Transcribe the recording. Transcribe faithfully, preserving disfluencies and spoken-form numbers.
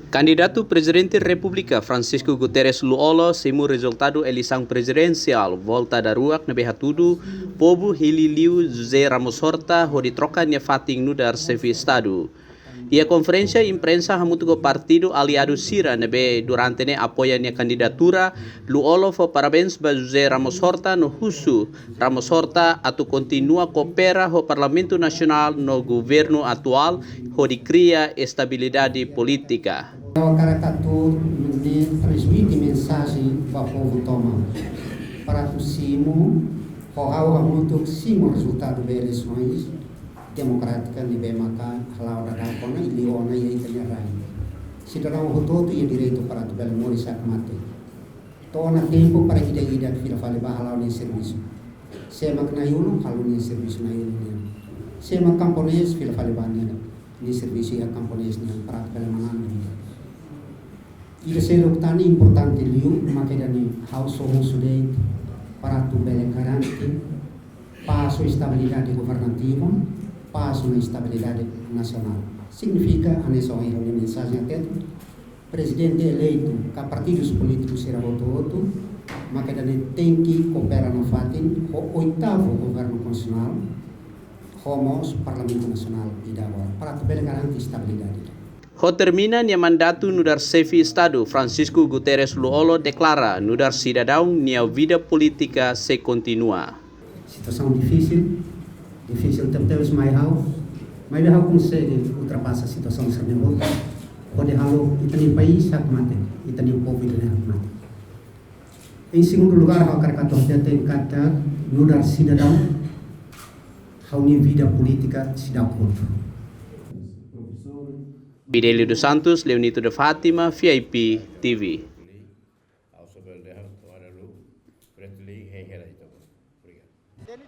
Kandidatu Prezidente Repúblika Francisco Guterres Lú-Olo simu rezultadu eleisaun prezidensiál volta daruak ne'ebé hatudu povu hili liu José Ramos Horta hodi troka nia fatin nu'udar xefe Estadu. Iha konferénsia imprensa hamutuk ho partidu aliadu sira ne'ebé durante ne'e apoia nia kandidatura, Lú-Olo fó parabéns ba José Ramos Horta no husu Ramos Horta atu kontinua koopera ho Parlamentu Nasionál no governu atuál hodi kria estabilidade polítika. Ha'u hakarak atu transmite mensajen ba povu tomak para atu simu, ho ha'u hamutuk simu rezultadu ba eleisoens demokrátika ne'ebé maka hala'o daudaun ona, liu ona iha ita-nia rai. Sidadaun hotu-hotu iha direitu para atu bele moris hakmatek. To'o ona tempu para ida-idak fila fali bá hala'o nia servisu. Sé mak na'in-ulun, halo nia servisu na'in-ulun nian. Sé mak kamponés, fila fali bá nia, nia servisu iha kamponés nian para atu bele manán nia vida. Ida seluk tan importante liu, mak ida-ne'e ha'u só husu de'it para atu bele garante pás ho estabilidade governativa, pás no estabilidade nasionál. Signifika, hanesan ohin ha'u-nia mensajen hateten, Prezidente eleitu ka partidus polítikus sira hotu-hotu, maka ida-ne'e tenke koopera nafatin ho oitavu governu konstitusionál, ho mós Parlamentu Nasionál ida agora, para atu bele garante estabilidade. Ho termina nia mandatu nu'udar xefe Estadu, Francisco Guterres Lú-Olo deklara nu'udar sidadaun nia vida polítika sei kontinua. Situasaun difisil, difisil tebetebes mai ha'u, maibé ha'u konsege ultrapasa situasaun sira-ne'e hotu, hodi halo ita-nia país hakmatek, ita-nia povu ida-ne'e hakmatek. Em segundo lugar, ha'u hakarak atu hateten katak nu'udar sidadaun, ha'u-nia vida polítika seidauk hotu. Fidelio dos Santos, Leonito de Fátima, V I P T V. Obrigadu.